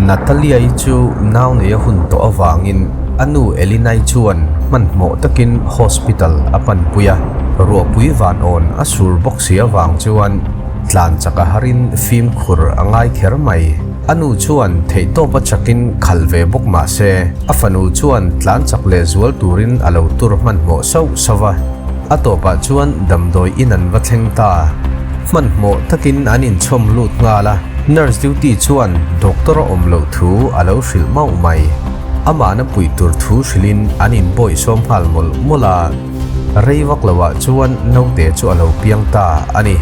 Natalia-i chu nau nei a hun tawh avangin a nu Elina-i chuan hmanhmawh takin hospital a panpui a, ruahpui van awn a sur bawk si avang chuan tlan chak a harin fimkhur a ngai kher mai. A nu chuan theihtawp a chakin khalh ve bawk mah se, a fanu chuan tlan chak leh zual turin a lo tur hmanhmawh sauh sauh a. A tawpah chuan damdawi in an va thleng ta. Hmanhmawh takin an inchhawm lut nghal a, nurse duty chuan doctor a awm loh thu a lo hrilh mauh mai. Amahna puih tur thu hrilhin an inbawih sawm nghal mawlh mawlh a, rei vak loah chuan naute chu a lo piang ta a ni.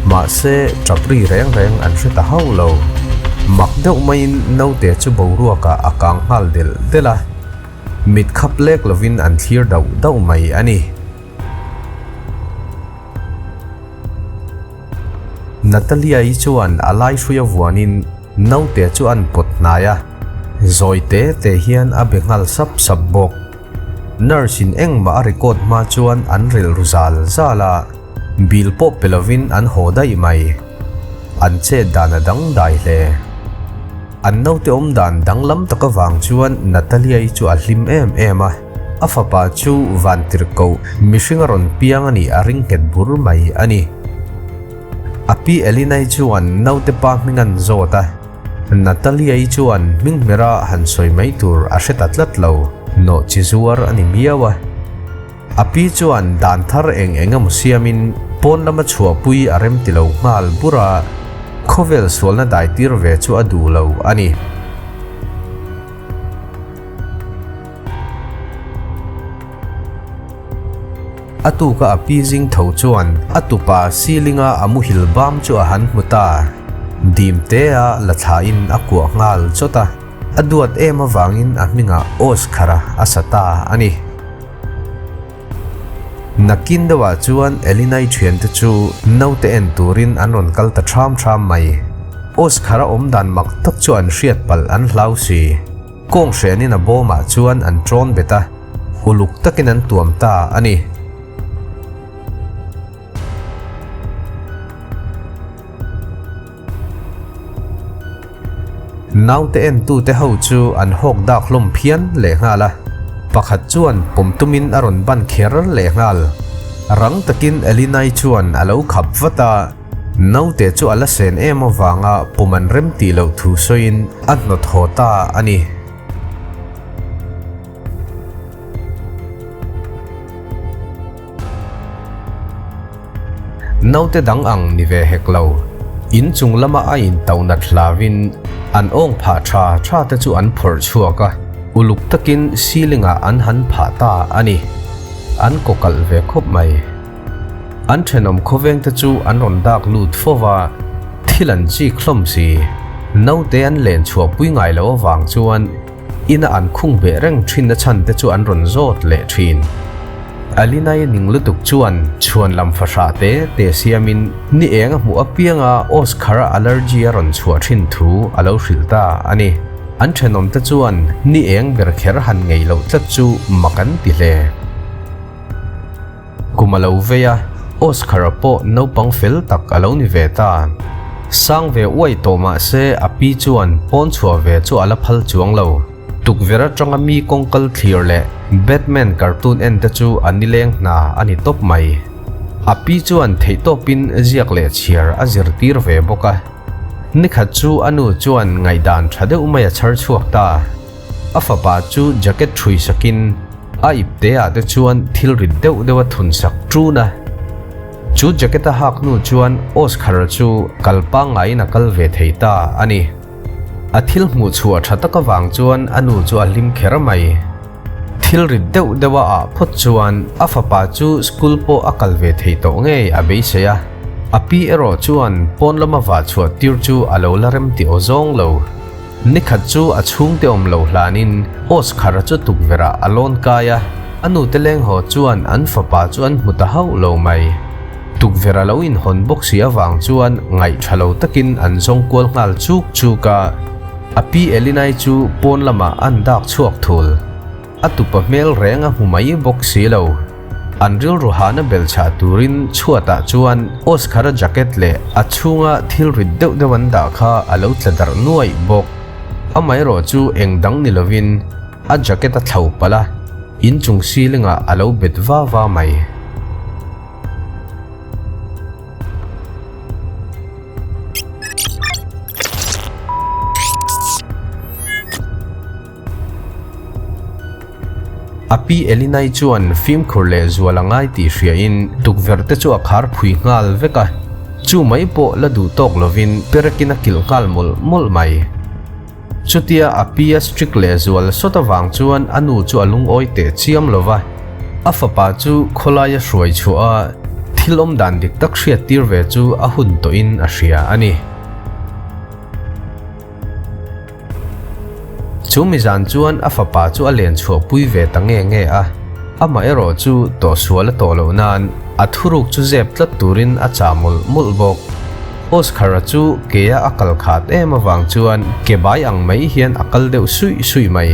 Mahse, tap ri reng reng an hre ta hauh lo. Mak deuh maiin naute chu boruakah a kang nghal delh delh a, mit khap lek lovin an thlir dauh dauh mai a ni. Natalia-i chuan a lai hruia vuanin naute chu an pawt hnai a, zawi te te hian a be nghal sap sap bawk. Nurse in engmah a record hma chuan an rilru zal zal a, bill pawh pe lovin an haw daih mai. An chet dan a dang dai hle. An naute awm dan danglam tak avang chuan Natalia-i chu a hlim em em a, a fapa chu vantirhkoh mihring a rawn piang a nih a ring nghet bur mai a ni. A pi Elina-i chuan naute pa hming an zawt a. Natalia-i chuan hming hmera han sawi mai tur a hre ta tlat lo, nawh chi zuar a ni miau a. A pi chuan dan thar eng eng emaw siamin pawn lama chhuahpui a rem ti lo nghal bur a, khawvel sualna dai tir ve chu a duh lo a ni. A tuka a pi zing tho chuan a tupa ceiling-a a muhil bam chu a han hmu ta. Dim tea la thlain a kuah nghal chawt a, a duat em avangin a hmingah Oscar-a a sa ta a ni. Nakin deuhah chuan Elinai thiante chu naute en turin an rawn kal ta ṭham ṭham mai. Oscar-a awmdan mak tak chu an hriat palh an hlau si. Kawng hrenin a bawmah chuan an ṭawn bet a, uluk takin an tuam ta a ni. Naute entute ho chu an hawk dak hlawm phian lehnghal a, pakhat chuan pawm tumin a rawn ban kher lehnghal. Rang takin Elinai chuan a lo khap vat a. Naute chu a la sen em avanga pum an rem tih loh thu sawiin a hnawt haw ta a ni. Naute dang ang ni ve hek lo. In chung lama a intauh nat hlauin an awng phah tha tha te chu an phawrh chhuak a, uluk takin ceiling ah an han phah ta a ni. An kawkalh ve khawp mai. An thenawm khawvengte chu an rawn dak lut fo va, thil an chik hlawm si. Naute an len chhuahpui ngai loh avang chuan ina an khung beh reng thinna chhan te chu an rawn zawt leh thin. Alinai ning lutuk chuan chhuan lam fahrah te te siamin ni eng a hmuh apianga Oscar-a allergy a rawn chhuah thin thu a lo hrilh ta a ni. An thenawmte chuan ni eng ber kher han ngei loh tlat chu mak an ti hle. Kum a lo vei a, Oscar-a pawh naupang fel tak a lo ni ve ta. Sang ve uai tawh mah se a pi chuan pawn chhuah ve chu a la phal chuang lo. Tukverh atanga mi kawngkal thlir leh Batman cartoon en te chu a nileng hna a ni tawp mai. A pi chuan theihtawpin ziak leh chhiar a zirtir ve bawk a. Nikhat chu a nu chuan ngaihdan tha deuh mai a chhar chhuak ta. A fapa chu jacket ṭhui sakin a ipte ah te chuan thil rit deuh deuh a thun sak ṭun a. Chu jacket a hak hnu chuan Oscar chu kal pangngaiin a kal ve thei ta a ni. A thil hmuh chhuah ṭha tak avang chuan a nu chu a hlim kher mai. Thil rit deuh deuh a ah phawt chuan a fapa chu school pawh a kal ve thei tawh ngei a beisei a. A pi erawh chuan pawn lama vah chhuah tir chu a lo la rem tih aw zawng lo. Nikhat chu a chhungte awm lo hlanin Oscar-a chu tukverhah a lawn kai a, a nute leng haw chuan an fapa chu an hmu ta hauh lo mai. Tukverh a lo inhawn bawk si avang chuan ngaih tha lo takin an zawng kual nghal chuk chuk a, a pi Elinai chu pawn lamah an dak chhuak thul. A tupa hmel reng a hmu mai bawk si lo. An rilru hahna belchhah turin chhuatah chuan Oscar-a jacket leh a chhunga thil rit deuh deuh an dah kha a lo tla darh nuaih bawk. Amaherawh chu eng dang ni lovin a jacket a thlo palh a, inchung ceiling-ah a lo bet va va mai. A pi Elinai chuan fimkhur leh zual a ngai tih hriain tukverh te chu a khar phui nghal vek a, chu mai pawh la duh tawk lovin perekin a kilh nghal mawlh mawlh mai. Chutia a pi a strict leh zual sawt avang chuan a nu chu a lungawi teh chiam lo va, a fapa chu khawlaia hruai chhuah a thil awm dan dik tak hriat tir ve chu a hun tawhin a hria a ni. Chu mi zan chuan a fapa chu a len chhuahpui ve ta nge nge a, amah erawh chu tawhsual a tawh loh nan a thuruk chu zep tlat turin a chah mawlh mawlh bawk. Oscar-a chu kea a kal khat em avang chuan ke bai ang mai hian a kal deuh suih suih mai.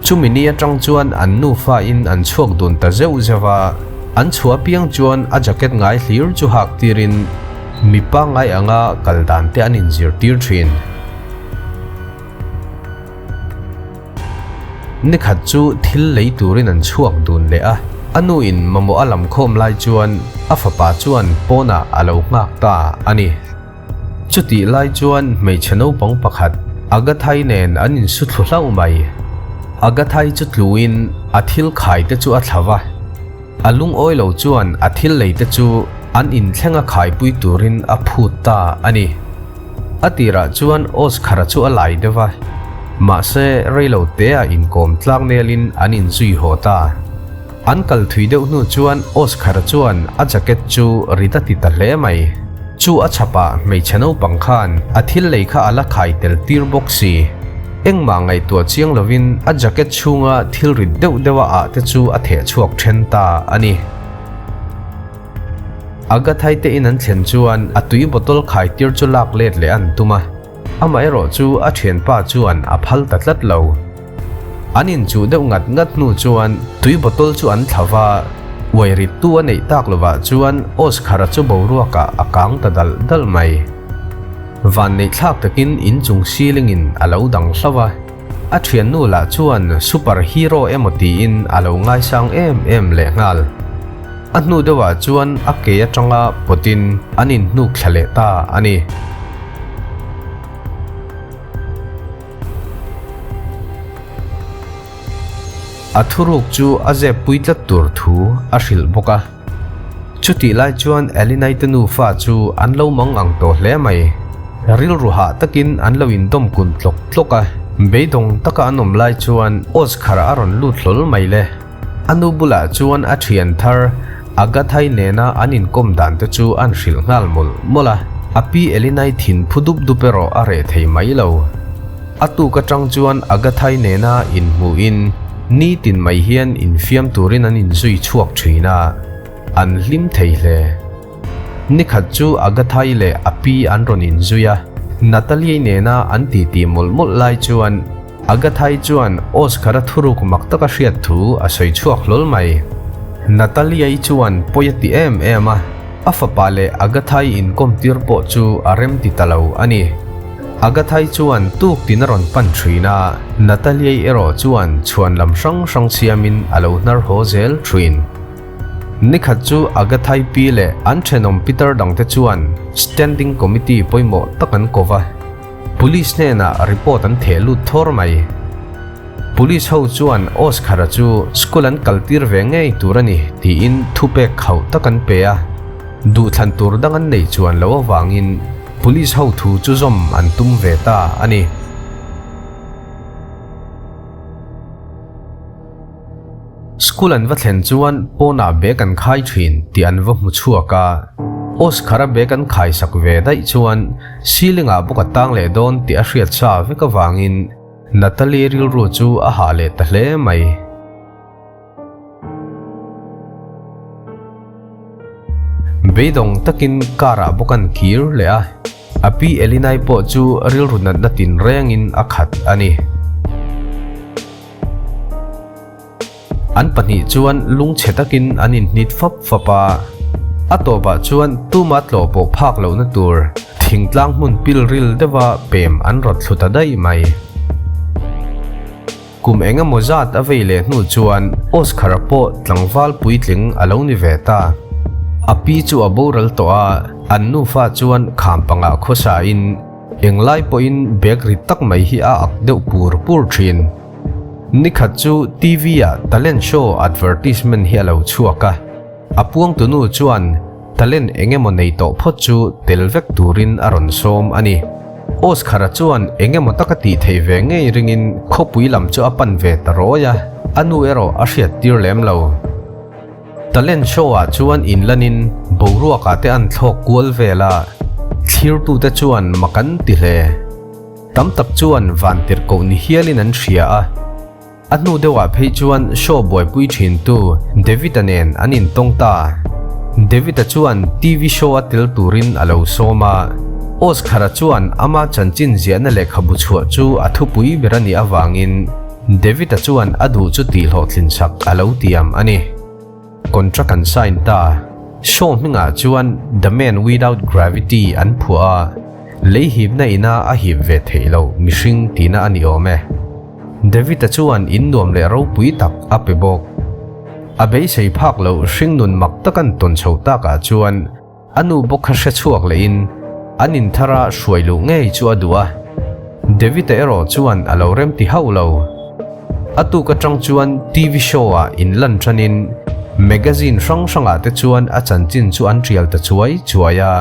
Chumi ni atang chuan an nufa in an chhuak dun ta zeuh zeuh a, an chhuah piang chuan a jacket ngai hlir chu hak tirin mi pangngai anga kal dan te an inzirtir thin. Nikhat chu thil lei turin an chhuak dun leh a, a nu in mamawh a lam khawm lai chuan a fapa chuan pawnah a lo nghak ta a ni. Chutih lai chuan hmeichhe naupang pakhat Agathai nen an insu thlu hlauh mai. Agathai chu tluin a thil khai te chu a thla va. A lungawi lo chuan a thil lei te chu an inthleng a khaipui turin a phut ta a ni. A tirah chuan Oscar-a chu a lai deuh va, mahse reilo teah inkawm tlak nelin an inzui haw ta. An kal thui deuh hnu chuan Oscar chuan a jacket chu rit a ti ta hle mai. Chu a chhapah hmeichhe naupang khan a thil lei kha a la khai tel tir bawk si. Engmah ngaihtuah chiang lovin a jacket chhunga thil rit deuh deuh a ah te chu a theh chhuak then ta a ni. Agathai te in an thlen chuan a tui bottle khai tir chu lak let leh an tum a. Amaherawh chu a thianpa chuan a phal ta tlat lo. An inchuh deuh ngat ngat hnu chuan tui bottle chu an thla va, uai rittu a neih tak lovah chuan Oscar-a chu boruakah a kang ta dalh dalh mai. Vanneih thlak takin inchung ceiling-in a lo dang hlauh a, a thiannu lah chuan super hero emaw tiin a lo ngaisang em em lehnghal. A hnu deuhah chuan a ke atanga pawtin an inhnuk thla leh ta a ni. A thuruk chu a zep pui tlat tur thu a hrilh bawk a. Chutih lai chuan Elinai-te nufa chu an lo mang ang tawh hle mai. Rilru hah takin an lo indawm kun tlawk tlawk a. Beidawng taka an awm lai chuan Oscar a rawn lut hlawl mai le. A nu bulah chuan a thian thar Agathai nena an inkawm dan te chu an hrilh nghal mawlh mawlh a, a pi Elinai thin phu dup dup erawh a reh thei mai lo. A tuk atang chuan Agathai nena inhmuhin nitin mai hian infiam turin an inzui chhuak thin a, an hlim thei hle. Nikhat chu Agathai leh a pi an rawn inzui a, Natalie nena an titi mawlh mawlh lai chuan Agathai chuan Oscar-a thuruk mak taka hriat thu a sawi chhuak hlawl mai. Natalie-i chuan pawi a ti em em a, a fapa leh Agathai inkawm tir pawh chu a rem ti ta lo a ni. Agathai chuan tuk tin a rawn pan thin a, Natalie-i erawh chuan chhuan lam hrang hrang siamin a lo hnar haw zel thin. Nikhat chu Agathai pi leh an thenawm Peter dangte chuan Standing Committee pawimawh tak an ko va, Police hnenah report an theh lut thawr mai. Police ho chuan Oscar-a chu school an kaltir ve ngei tur a ni tiin thupek khauh tak an pe a, duhthlan tur dang an neih chuan loh avangin Police ho thu chu zawm an tum ve ta a ni. School an va thlen chuan pawnah bag an khai thin tih an va hmu chhuak a, Oscar-a bag an khai sak ve daih chuan ceiling ah bawk a tang leh dawn tih a hriat sa vek avangin Natalie rilru chu a hah leh ta hle mai. Beidawng takin car ah bawk an kir leh a. A pi Elinai pawh chu rilru natna tinrengin a khat a ni. An pahnih chuan lungchhe takin an inhnit fap fap a. A tawpah chuan tuma tlawh pawh phak lohna tur thingtlang hmun pilril deuha pem an rawt thlu ta daih mai. Kum eng emaw zat a vei leh hnu chuan Oscar-a pawh tlangval puitling a lo ni ve ta. A pi chu a boral tawh a, an nufa chuan kham pangah khawsain englai pawhin bag rit tak mai hi a ak deuh pur pur thin. Nikhat chu TV-ah talent show advertisement hi a lo chhuak a, a puangtunu chuan Talent eng emaw nei tawh phawt chu tel vek turin a rawn sawm a ni. Oscar-a chuan eng emaw taka tih theih ve ngei ringin khawpui lam chu a pan ve ta rawi a, a nu erawh a hriat tir lem lo. Talent show-ah chuan inlanin boruakah te an thlawk kual vel a, thlirtute chuan mak an ti hle. Tam tak chuan vantirhkoh ni hialin an hria a. A hnu deuhah phei chuan show buaipui thintu David-a nen an intawng ta. David-a chuan TV show a tel turin a lo sawm a. Oscar-a chuan ama chanchin ziahna lehkhabu chhuah chu a thupui ber a nih avangin David-a chuan a duh chu tihhlawhtlin sak a lo tiam a ni. Contract an sign ta. Show hmingah chuan The Man Without Gravity an phuah a, lei hipna ina a hip ve theih loh mihring tihna a ni awm e. David-a chuan in nuam leh ropui tak a pe bawk. A beisei phak loh hringnun mak tak an tawn chho takah chuan a nu bawk kha hre chhuak lehin an in thara hruai luh ngei chu a duh a. David-a erawh chuan a lo remti hauh lo. A tuk atang chuan TV show-ah in lan tanin magazine hrang hrangah te chuan a chanchin chu an tial ta chuai chuai a.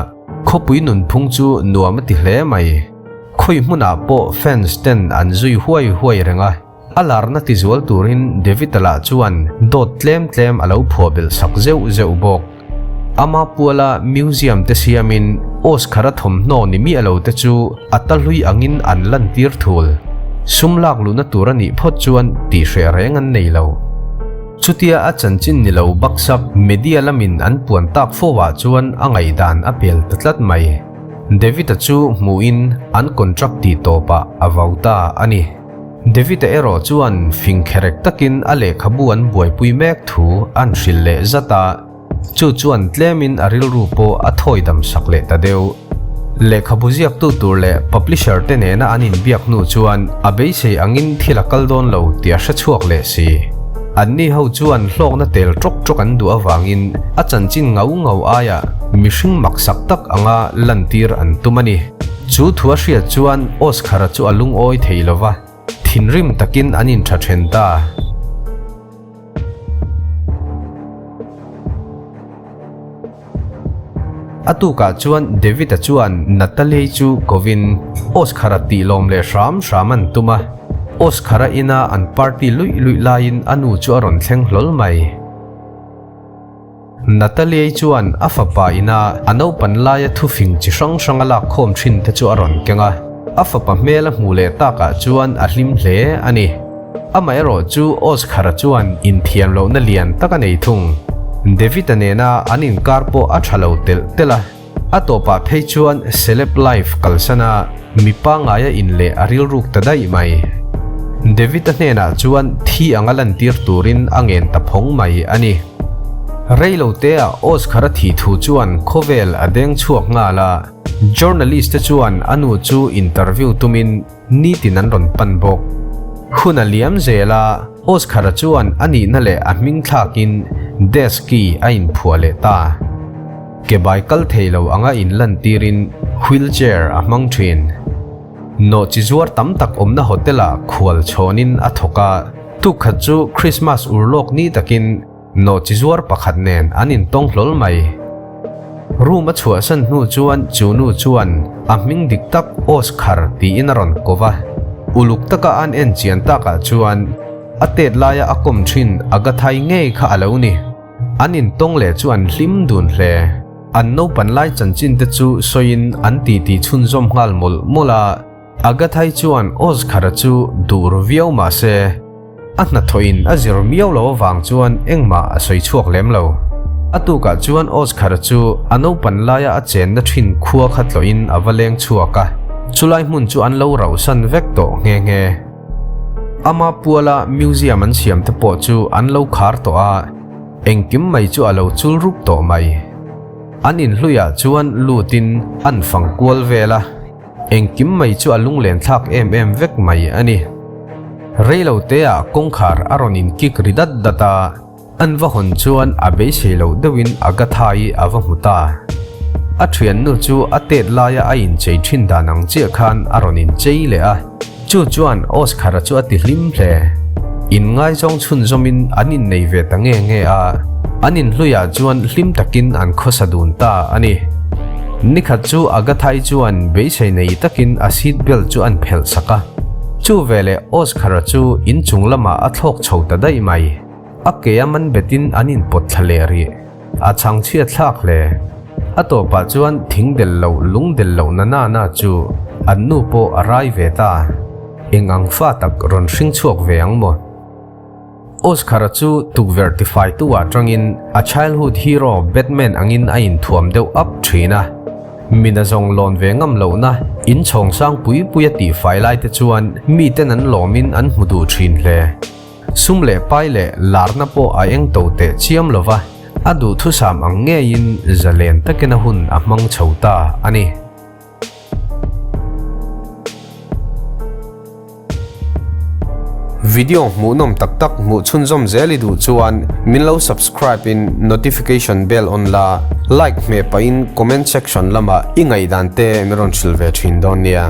Khawpui nunphung chu nuam a ti hle mai. Khawi hmunah pawh fans ten an zui huai huai reng a, a larna tizual turin David-a lah chuan dawt tlem tlem a lo phuah belh sak zeuh zeuh bawk. Ama puala museum te siamin Oscar-a thawmhnaw ni miah lo te chu a ta hlui angin an lantir thul. Sum lak luhna tur a nih phawt chuan tihhreh reng an nei lo. Chutia a chanchin ni lo baksak media lamin an puan tak fo ah chuan a ngaihdan a pel ta tlat mai. David-a chu hmuhin an contract tih tawpah a vau ta a ni. David-a erawh chuan fing kherek takin a lehkhabu an buaipui mek thu an hrilh leh zat a, chu chuan tlemin a rilru pawh a thawi dam sak leh ta deuh. Lehkhabu ziaktu tur leh publisher te nena an inbiak hnu chuan a beisei angin thil a kal dawn lo tih a hre chhuak leh si. Anni ho chuan hlawkna tel ṭawk ṭawk an duh avangin a chanchin ngau ngau aia mihring maksak tak anga lantir an tum a ni. Chu thu a hriat chuan Oscar-a chu a lungawi thei lo va, thinrim takin an inṭha ṭhen ta. A tukah chuan David-a chuan Natalie chu kovin Oscar-a tih lawm leh hram hram an tum a. Oscar-a ina an party luih luih laiin a nu chu a rawn thleng hlawl mai. Natalie chuan a fapa ina a naupan laia thufing chi hrang hrang a lak khawm thin te chu a rawn keng a. A fapa hmel a hmuh leh takah chuan a hlim hle a ni. Amaherawh chu Oscar-a chuan inthiam lohna lian tak a nei thung. David-a nena an inkar pawh a tha lo telh telh a, a tawpah phei chuan celeb life kalsana mi pangaia in leh a rilruk ta daih mai. David-a hnenah chuan thi anga lantir turin a ngen ta phawng mai a ni. Reilotea Oscar-a thih thu chuan khawvel a deng chhuak nghal a, journalist te chuan a nu chu interview tumin Nitin an rawn pan bawk. Hun a liam zel a, Oscar-a chuan a nihna leh a hming thlakin Desk-i a inphuah leh ta. Ke bai kal thei lo anga inlantirin wheelchair a hmang thin. Nawhchi zuar tam tak awmna hotel-ah khual chhawnin a thawk a, tukkhat chu Christmas urlawk ni takin Nawhchi zuar pakhat nen an intawng hlawl mai. Room a chhuahsan hnu chuan chu nu chuan a hming dik tak Oscar tiin a rawn ko va. Uluk taka an en chian takah chuan a tet laia a kawm thin Agathai ngei kha a lo ni. An intawng leh chu an hlim dun hle. An naupan lai chanchin te chu sawiin an titi chhunzawm nghal mawlh mawlh a. Agathai chuan Oscar-a chu duh ru viau mah se, a hnathawhin a zir miau lo avang chuan engmah a sawi chhuak lem lo. A tukah chuan Oscar-a chu a naupan laia a chenna thin khua kha tlawhin a va leng chhuak a, chulai hmun chu an lo rauhsan vek tawh nghe nghe. Ama puala museum an siam te pawh chu an lo khar tawh a, engkim mai chu a lo chul rup tawh mai. An inhluiah chuan lutin an fang kual vel a, engkim mai chu a lunglen thlak em em vek mai a ni. Reilo teah kawngkhar a rawn inkik ri dat dat a. An va hawn chuan a beisei loh deuhin Agatha-i a va hmu ta. A thiannu chu a tet laia a inchei thin dan ang chiah khan a rawn inchei leh a, chu chuan Oscar-a chu a ti hlim hle. Inngaizawng chhunzawmin an innei ve ta nge nge a, an inhluiah chuan hlim takin an khawsa dun ta a ni. Nikhat chu Agatha-i chuan beisei nei takin a seat belt chu an phelh sak a, chu veleh Oscar-a chu inchung lamah a thlawk chho ta daih mai. A ke a man betin an inpawt thla leh rih. A chhang chhiat thlak hle. A tawpah chuan thing del loh lung del loh na na na chu an nu pawh a rai ve ta. Eng ang fa tak rawn hring chhuak ve ang maw? Oscar-a chu tukverh tifaitu ah tangin a childhood hero Batman angin a inthuam deuh up thin a. Mina zawng lawn ve ngam lohna inchhawng sang pui pui a tihfai lai te chuan miten an lawmin an hmu duh thin hle. Sum leh pai leh larna pawh a eng to teh chiam lo va, a duhthusam ang ngeiin zalen takin a hun a hmang chho ta a ni. Video hmuhnawm tak tak hmuh chhunzawm zel i duh chuan min lo subscribe in notification bell on la, like hmeh pahin comment section lamah i ngaihdan te min rawn hrilh ve thin dawn nia.